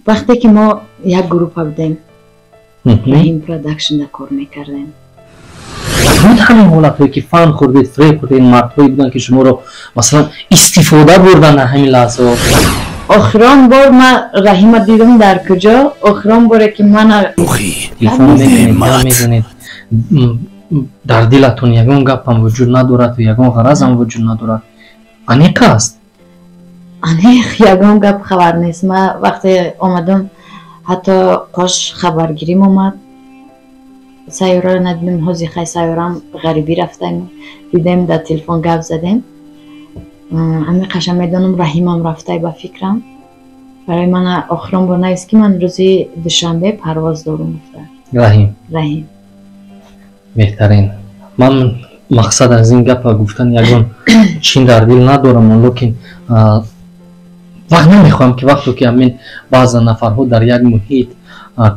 Вақте ки мо як группа будем, Раҳим Продакшнда кор мекардем. Буд ҳамин ҳолатҳое, ки фан хӯрдед, фиреб хӯрдед, мардҳое буданд, ки шуморо, масалан, истифода бурданд дар ҳамин лаҳзаҳо? Охирон бор ман Раҳима дидам дар куҷо? Охирон боре, ки мана Телефон мекунед, гап мезанед, дар дилатон ягон гапам вуҷуд надорад, ягон ғаразам вуҷуд надорад, аниқ аст? Аниқ, ягон гап хабар нест. Ман вақте омадам, ҳатто қош хабаргирим омад, сайёраро надидем. Ҳозир хай сайёрам ғарибӣ рафтаем, дидем, дар телефон гап задем. Ҳамин қаша медонам, Раҳимам рафтай ба фикрам. Барои ман охирон бор навист, ки ман рӯзи душанбе парвоз дорум, гуфта. Раҳим? Раҳим. Беҳтарин. Ман мақсад аз ин гапа гуфтан ягон чин дар дил надорам, лекин вақт намехоҳам, ки вақто ки ҳамин баъза нафарҳо дар як муҳит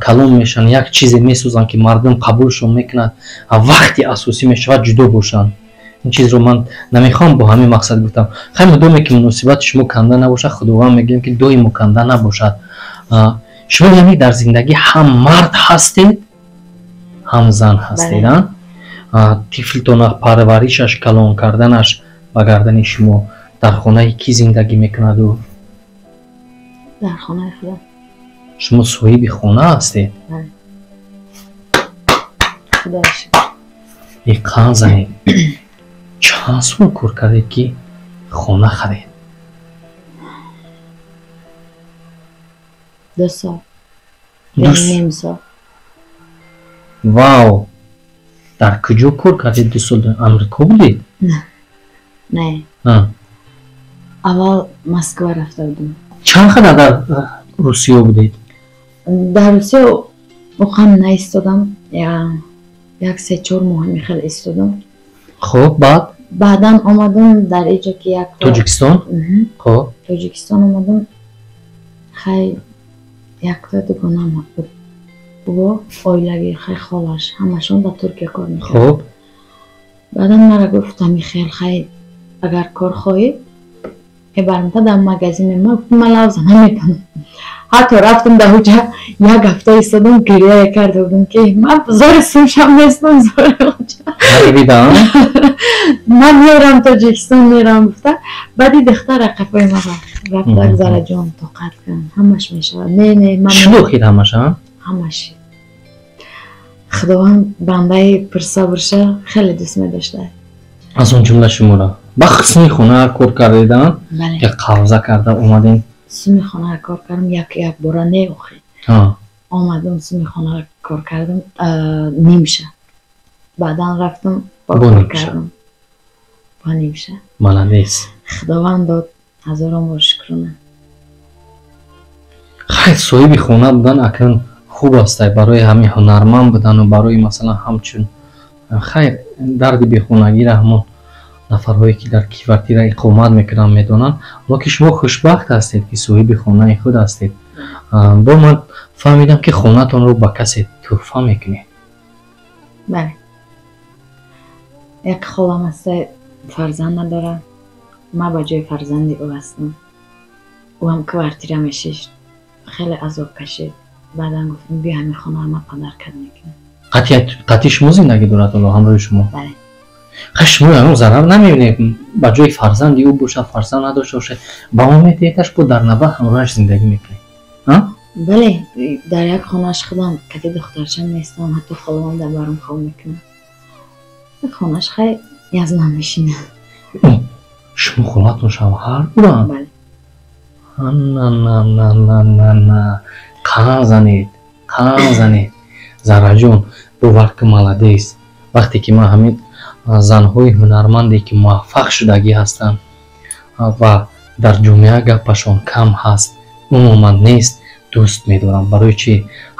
калон мешаванд, як чизе месозанд, ки мардум қабулшон мекунад, вақти асосӣ мешавад, ҷудо бошанд. Ин чизро ман намехоҳам, бо ҳамин мақсад гуфтам. Хай, мудоме ки муносибати шумо канда набошад, Худованд мегӯем, ки доимо канда набошад. Шумо яъне дар зиндагӣ ҳам мард ҳастед, ҳам зан ҳастед. Тифлтона парваришаш, калон карданаш ба гардани шумо. Дар хонаи кӣ зиндагӣ мекунаду? Дар хонаи худам. Шумо соҳиби хона ҳастед? Худоро шукр. Иқан занед. Чанд сол кор кардед, ки хона харед? 2 сол, ним сол. Вау! Дар куҷо кор кардед 2 сол? Амрико будед? Не, аввал Москва рафта будем. Чанд қадар дар Русия будед? Дар Русия оқан наистодам, як 3-4 моҳ мехел истодам. Хуб, баъд? Баъдан омадам дар иҷо, ки як Тоҷикистон, хуб. Тоҷикистон омадам. Хай, якта дугонам буд, бо оилавӣ, хай, холаш, ҳамашон дар Туркия кор мекард. Баъдан мара гуфт, ҳами хел, хай, агар кор хоҳӣ, мебарам та дар магазине. Ма гуфтам, ман лавза наметонам. Ҳатто рафтам, дар ҳуҷа як ҳафта истодам, гиряе карда будам, ки ман зори сумшам нестам, зори. Ман мерам Тоҷикистон, мерам, гуфта. Баъди духтара қафои ма рафт: «Зараҷон, тоқат кун, ҳамаш мешавад». Не, не, ман Шуд охир ҳамаш? Ҳамаш. Худованд бандаи пурсабрша хеле дӯст медошта. Аз он ҷумла шуморо. Ба қисми хона кор кардедан, як қавза карда омадем. Суми хона кор кардам, як як бора не, охи. Омадам, суми хона кор кардам нимша, баъдан рафтам, кор кардам бо нимша. Молодец. Худованд дод, ҳазорон бор шукрона. Хайр, соҳиби хона будан акнун хуб астай барои ҳамин ҳунарманд будану барои, масалан, ҳамчун, хайр, дарди бехонагиро ҳамон нафарҳое, ки дар квартира иқомат мекунанд, медонанд. Лекин шумо хушбахт ҳастед, ки соҳиби хонаи худ ҳастед. Бо ман фаҳмидам, ки хонатонро ба касе тӯҳфа мекунед. Бале, як холам аста, фарзанд надорад, ман ба ҷои фарзанди ӯ ҳастам. Ӯ ҳам квартира мешишт, хеле азоб кашид. Баъдан гуфтам, биё, ҳамин хонаро ман подарка мекунам. Қатъи шумо зиндагӣ дорад ҳоло ҳамроҳи шумо? Бале. Хай, шумо ягон зарар намебинед, ба ҷои фарзанди ӯ бошад, фарзанд надошта бошад, ба ӯ метиҳедаш, бо дар навбат ҳамроҳаш зиндагӣ мекунед? Бале, дар як хонаш худам кати духтарчам нестам, ҳатто холамам дар баром хоб мекунам. Хонаш, хай, язнам мешинам. Шумо холатон шавҳар буданд? Бале. На, на, на, на, қан занед, қан занед, Зараҷон, бовар ки, молодец. Вақте ки ман ҳамин занҳои ҳунарманде, ки муваффақ шудагӣ ҳастанд ва дар ҷомеа гапашон кам ҳаст, умуман нест, дӯст медорам. Барои чи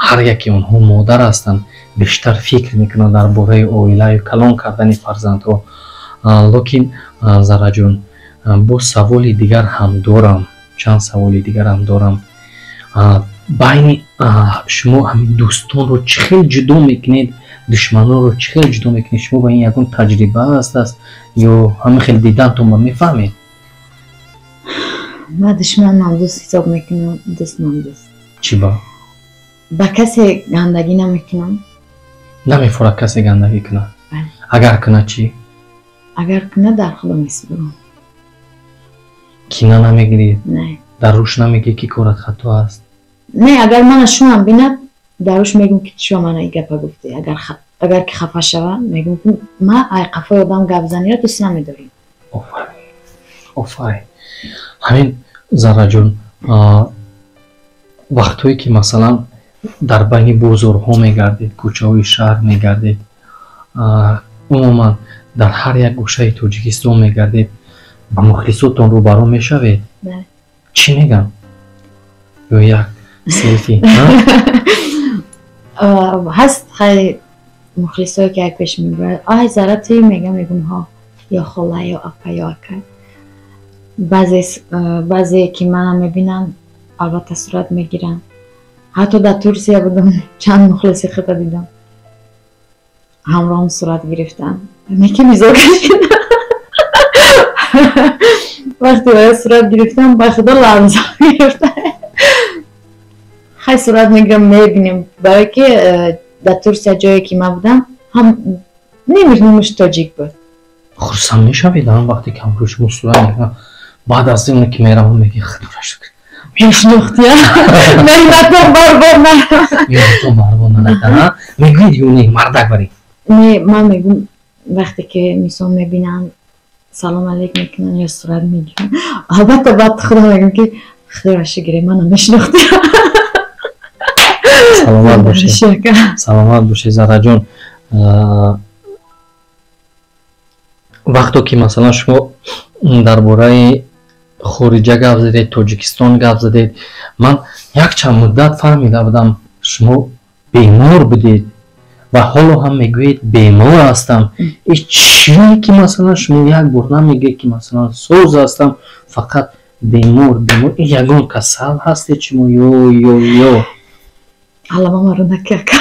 ҳар яке онҳо модар ҳастанд, бештар фикр мекунанд дар бораи оилаю калон кардани фарзандҳо. Лекин, Зараҷон, боз саволи дигар ҳам дорам, чанд саволи дигар ҳам дорам. Байни шумо ҳамин дӯстонро чӣ хел ҷудо мекунед, душманонро чӣ хел ҷудо мекунед? Шумо ба ин ягон таҷриба ҳаст ё ҳамин хел дидантон ба мефаҳмед? Ман душманам дӯст ҳисоб мекунам, дӯстмам дӯст. Чӣ ба? Ба касе гандагӣ намекунам. Намефурад касе гандагӣ кунад? Агар кунад чӣ? Агар кунад, дар худо месупорам. Кина намегирӣ? Не. Дар рӯш намегӣ, ки корат хато аст? Не, агар мана шумам бинад, дар рӯш мегӯм, ки чӯ мана и гапа гуфтӣ. Агар ки хафа шава, мегӯм, ки ма ай қафои одам гап заниро дӯст намедорам. Офарин, офарин. Ҳамин, Зарраҷон, вақтҳое ки, масалан, дар байни бозорҳо мегардед, кӯчаҳои шаҳр мегардед, умуман дар ҳар як гӯшаи Тоҷикистон мегардед, ба мухлисотон рӯбарӯ мешавед, чӣ мегӯям? Ё як селфи? Ҳаст хеле мухлисое, ки ай пеш мебарад: «Ай, Зара, ту?» Мегам, мегум: «Ҳо», ё хола, ё апа, ё ака. Баъзе ки мана мебинанд, албатта, сурат мегиранд. Ҳатто дар Турсия будам, чанд мухлиси худро дидам, ҳамроҳам сурат гирифтанд. Неки мизо кашидам. Вақте бояд сурат гирифтам, ба худо ларза гирифта. Хай, сурат мегирам, мебинем, барое ки дар Турсия, ҷое ки ман будам, ҳам нимаш нимаш тоҷик буд. Хурсанд мешавед вақте ки ҳамроҳи шумо сурат мегиранд? Баъд аз он ки меравам, меги: «Худоро шукр, мешинохтия, меҳнатон барбод нарафт». Меҳнатон барбод нарафт мегӯед ё не, мардак барӣ? Не, ман мегӯм, вақте ки мисол мебинанд, салом алейк мекунанд ё сурат мегиранд, албатта, баъд худо мегӯм, ки худоро шукр, мана мешинохтия. Саломат бошед, саломат бошед, Зарраҷон. Вақто ки, масалан, шумо дар бораи хориҷа гап задед, Тоҷикистон гап задед, ман якчанд муддат фаҳмида будам, шумо бемор будед ва ҳоло ҳам мегӯед: «Бемор ҳастам». И чие, ки, масалан, шумо як бор намегӯед, ки, масалан, соз ҳастам, фақат бемор, бемор? Ягон касал ҳастед шумо ё Алама маро накака.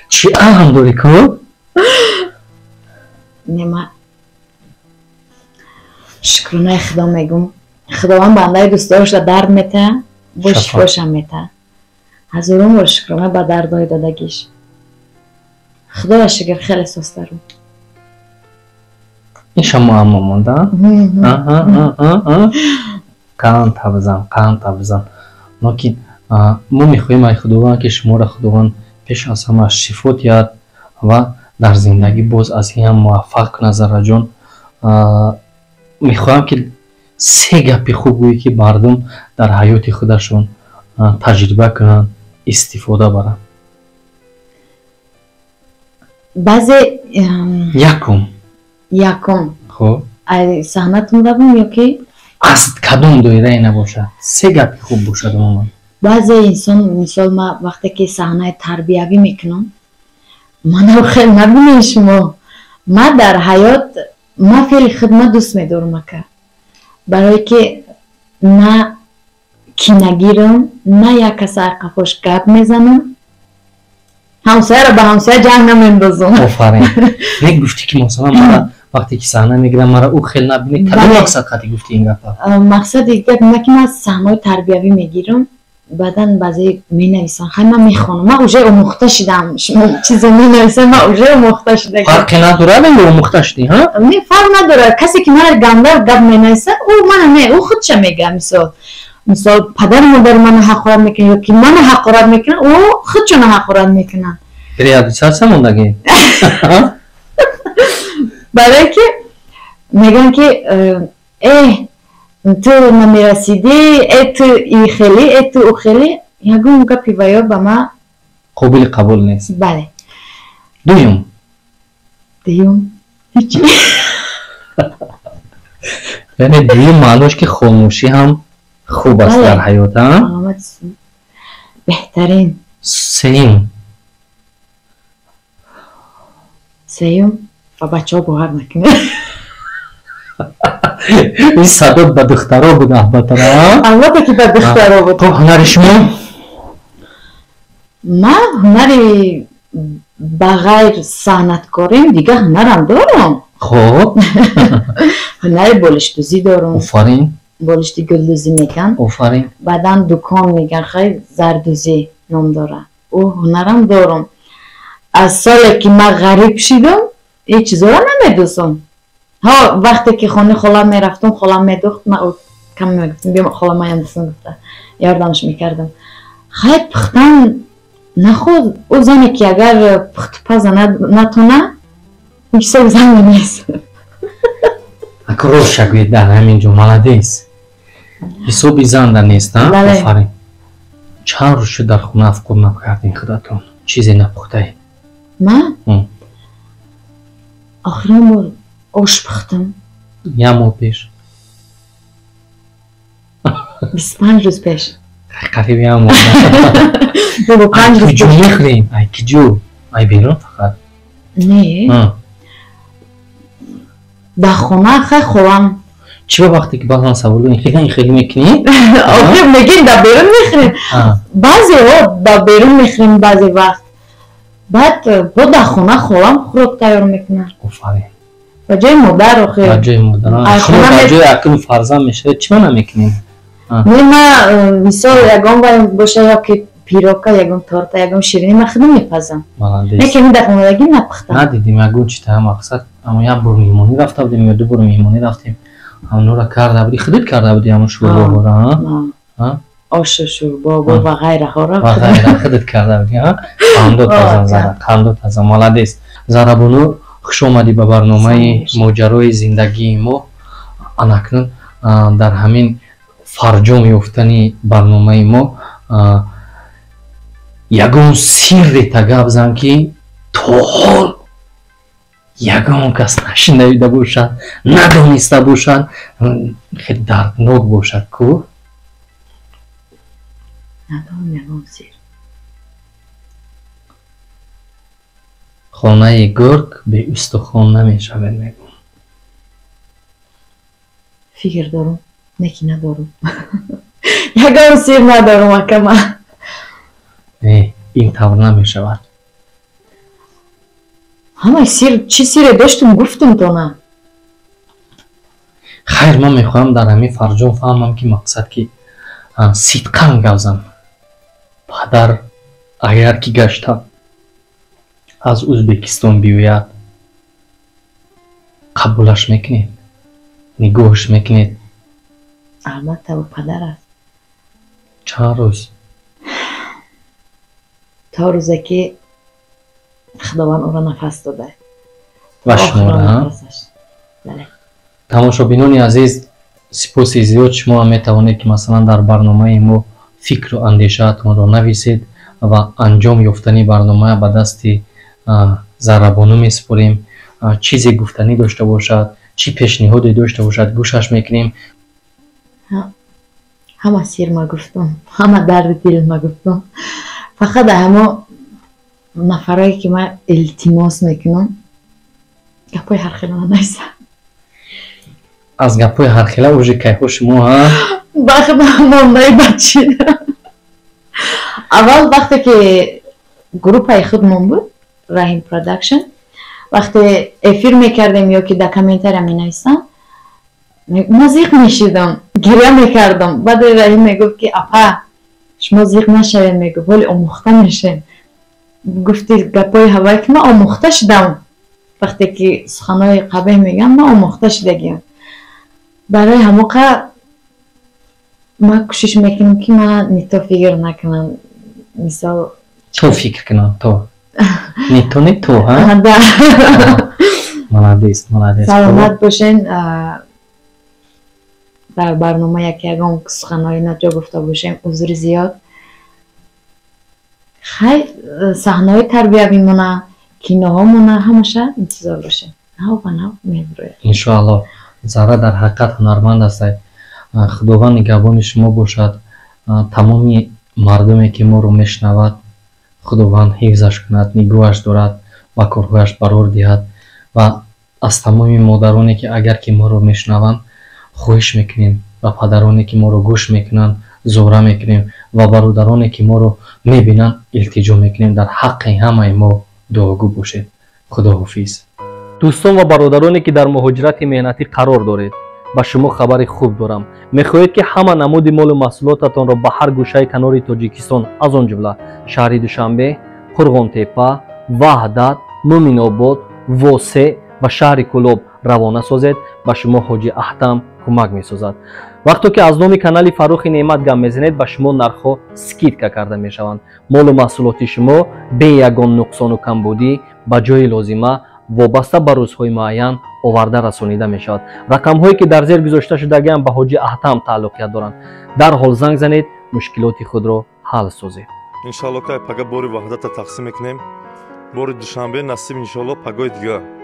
Чӣ аҳм дорӣ ку? Не, ма шукронаи Худо мегӯм. Худованд бандаи дӯстдорашро дард метаҳад, бо шифошам метаҳад. Ҳазорон бор шукрона ба дардҳои додагиш. Худоро шукр, хеле созтарум. Иша муаммо монда. Қанд табзан, қанд табзан. Локин мо мехоҳем ай Худованд, ки шуморо Худованд пеш аз ҳама шифо диҳад ва дар зиндагӣ боз аз ин ҳам муваффақ кунад. Зарраҷон, мехоҳам, ки се гапи хуб гӯӣ, ки мардум дар ҳаёти худашон таҷриба кунанд, истифода баранд. Баъзе Якум. Якум. Хуб. Саҳнатон равем ё ки? Аз кадом доирае набошад, се гапи хуб бошад умуман. Баъзе инсон, мисол, ма вақте ки саҳнаи тарбиявӣ мекунам, манаро хел набинед шумо. Ма дар ҳаёт, ма феъли худ ма дӯст медорам, ака, барое ки на кинагирам, на як каса қафош гап мезанам, ҳамсояро ба ҳамсоя ҷанг намендозам. Офарин. Не гуфтӣ, ки, масалан, мара вақте ки саҳна мегирам, мара ӯ хел набинед? Кадом мақсад қати гуфтӣ ин гапа? Мақсади гап ина, ки ман саҳнаҳои тарбиявӣ мегирам, баъдан баъзе менависам. Хай, ман мехонам, ман уже омӯхта шидам. Шумо чизе менависам, ман уже омӯхта шуда. Фарқе надорад, ё омӯхта шудӣ, ҳа? Не, фарқ надорад. Касе ки мана ганда гап менависад, ӯ мана не, ӯ худша мега. Мисол, падару модари мана ҳақорат мекунад ё ки мана ҳақорат мекунад, ӯ худшона ҳақорат мекунад. Реабилитатсия мондагӣ. Барое ки мегӯянд, ки э, ту намерасидӣ, э, ту и хеле, э, ту ӯ хеле. Ягон гапи ваё ба ман қобили қабул нест. Бале. Дуюм. Дуюм ҳеҷ. Яъне дуюм маънош, ки хомӯшӣ ҳам хуб аст дар ҳаёт, а? Беҳтарин. Сеюм. Сеюм, ба бачаҳо бовар накунед. Ин садо ба духтаро буд, албатта. Албатта, ки ба духтаро буд. Хуб, ҳунари шумо? Ман ҳунари ба ғайр санъаткорим, дигар ҳунарам дорам. Хуб. Ҳунари болиштӯзӣ дорам. Офарин. Болишти гулдӯзӣ мекан. Офарин. Баъдан дукон меган, хай зардӯзӣ ном дора. Ӯ ҳунарам дорум. Аз соле ки ман ғариб шидам, ҳеҷ чизоро намедӯзам. Ҳо, вақте ки хонаи холам мерафтам, холам медӯхт, ман кам мегуфтам, биё хола маям дӯстам гуфта, ёрдамаш мекардам. Хай пухтан наход, ӯ зане ки агар пухтупаза натона, ҳисоб зан нест. Ака рост шагӯед дар ҳамин ҷо, молодец. Ҳисоби занда нест, а? Офарин. Чанд рӯз шуд дар хона афкор накардин худатон? Чизе напухтаед? Ман? Охирон бор ош пухтам. Як моҳ пеш. 25 рӯз пеш. Қариб як моҳ. Куҷо мехӯрем? Ай куҷо? Ай берун фақат? Не. Дар хона хай холам. Чӣ ба вақте ки баъзан саволо ин хеле мекунӣ? Охир мегӯем дар берун мехӯрем. Баъзеҳо дар берун мехӯрем баъзе вақт. Баъд бо дар хона холам хӯрок тайёр мекунад. Офарин. Ба ҷои модар охир. Ба ҷои модар. Шумо ба ҷои акну фарзанд мешавед, чӣ ма намекунед? Не, ман мисол ягон вай боша ё ки пирока, ягон торта, ягон ширинӣ ман худам мепазам. Молодец. Не ки ин дар омодагӣ напухтам. Надидим ягон чи та мақсад. Аммо як бор меҳмонӣ рафта будем ё ду бор меҳмонӣ рафтем. Ҳамонро карда будӣ, худат карда будӣ ҳамон шӯрбоҳоро, а? Ошу шӯрбо ва ғайраҳоро. Ва ғайра худат карда будӣ, а? Қандо таза, Зара, қандо таза, молодец. Зарабону, хуш омадӣ ба барномаи моҷарои зиндагии мо. Анакнун дар ҳамин фарҷом ёфтани барномаи мо ягон сирре тагап зан ки то ҳол ягон кас нашинида бошад, надониста бошад, хеле дарднок бошад ку? Надонам ягон сир. Хонаи гург беустухон намешавад, мегӯм. Фикр дорум, не ки надорум. Ягон сир надорум, ака ман. Не, ин тавр намешавад. Ҳамаи сир, чӣ сире доштум, гуфтум то на. Хайр, ман мехоҳам дар ҳамин фарҷом фаҳмам ки мақсад ки сидқан гап зан. Падар агар ки гашта аз Ӯзбекистон биёяд, қабулаш мекунед, нигоҳш мекунед? Албатта, ӯ падар аст. Чанд рӯз? То рӯзе ки Худованд ӯро нафас дода. Ва шуморо. Тамошобинони азиз, сипоси зиёд. Шумо ҳам метавонед ки масалан дар барномаи мо фикру андешаатонро нависед ва анҷом ёфтани барнома ба дасти Зарабону месупорем. Чизе гуфтанӣ дошта бошад, чӣ пешниҳоде дошта бошад, гӯшаш мекунем. Ҳама сир ма гуфтам, ҳама дарди дил ма гуфтам. Фақат ҳамо нафарое ки ман илтимос мекунам, гапҳои ҳархела нанависам. Аз гапҳои ҳархела уже кайҳо шумо, ҳа? Бахт мондаи бачина. Аввал вақте ки группаи худмон буд, Раҳим Продакшн, вақте эфир мекардем ё ки дар комментария менависам, ман зиқ мешидам, гиря мекардам. Баъд Раҳим мегуфт ки апа, шумо зиқ нашавед, мегуфт, ҳоли омӯхта мешем. Гуфти гапҳои ҳавае ки ман омӯхта шудам. Вақте ки суханҳои қабеҳ мегӯям, ман омӯхта шудагиам. Барои ҳамоқа ман кӯшиш мекунам ки ман не то фикр накунам. Мисол то фикр кунам, то. Не то, не то, ҳа? Да. Молодец, молодец. Саломат бошен. Дар барнома яке ягон суханҳои наҷо гуфта бошем, узри зиёд. Хай, саҳнаҳои тарбиявимона, киноҳомона ҳамаша интизор бошем. Нав ба нав мебурояд. Иншоаллоҳ. Зара дар ҳақиқат ҳунарманд ҳастед. Худованд нигаҳбони шумо бошад. Тамоми мардуме ки моро мешунавад, Худованд ҳифзаш кунад, нигоҳаш дорад ва корҳояш барор диҳад. Ва аз тамоми модароне ки агар ки моро мешунаванд, хоҳиш мекунем ва падароне ки моро гӯш мекунанд, зора мекунем ва бародароне ки моро мебинанд, илтиҷо мекунем дар ҳаққи ҳамаи мо дуогӯ бошед. Худоҳофиз. Дӯстон ва бародароне ки дар муҳоҷирати меҳнатӣ қарор доред, Ба шумо хабари хуб дорам. Мехоҳед, ки ҳама намуди молу маҳсулотатонро ба ҳар гӯшаи канори Тоҷикистон, аз он ҷумла шаҳри Душанбе, Қурғонтепа, Ваҳдат, Мӯминобод, Восе ва шаҳри Кӯлоб равона созед? Ба шумо ҳоҷи Аҳтам кӯмак месозад. Вақто ки аз номи канали Фаррухи Неъмат гап мезанед, ба шумо нархҳо скидка карда мешаванд. Молу маҳсулоти шумо бе ягон нуқсону камбудӣ ба ҷои лозима вобаста ба рӯзҳои муайян оварда расонида мешавад. Рақамҳое, ки дар зер гузошта шудагиам, ба ҳоҷи Аҳтам тааллуқият доранд. Дарҳол занг занед, мушкилоти худро ҳал созед. Иншалло, ки пага бори Ваҳдата тақсим мекунем, бори Душанбе насиб, иншалло, пагои дига.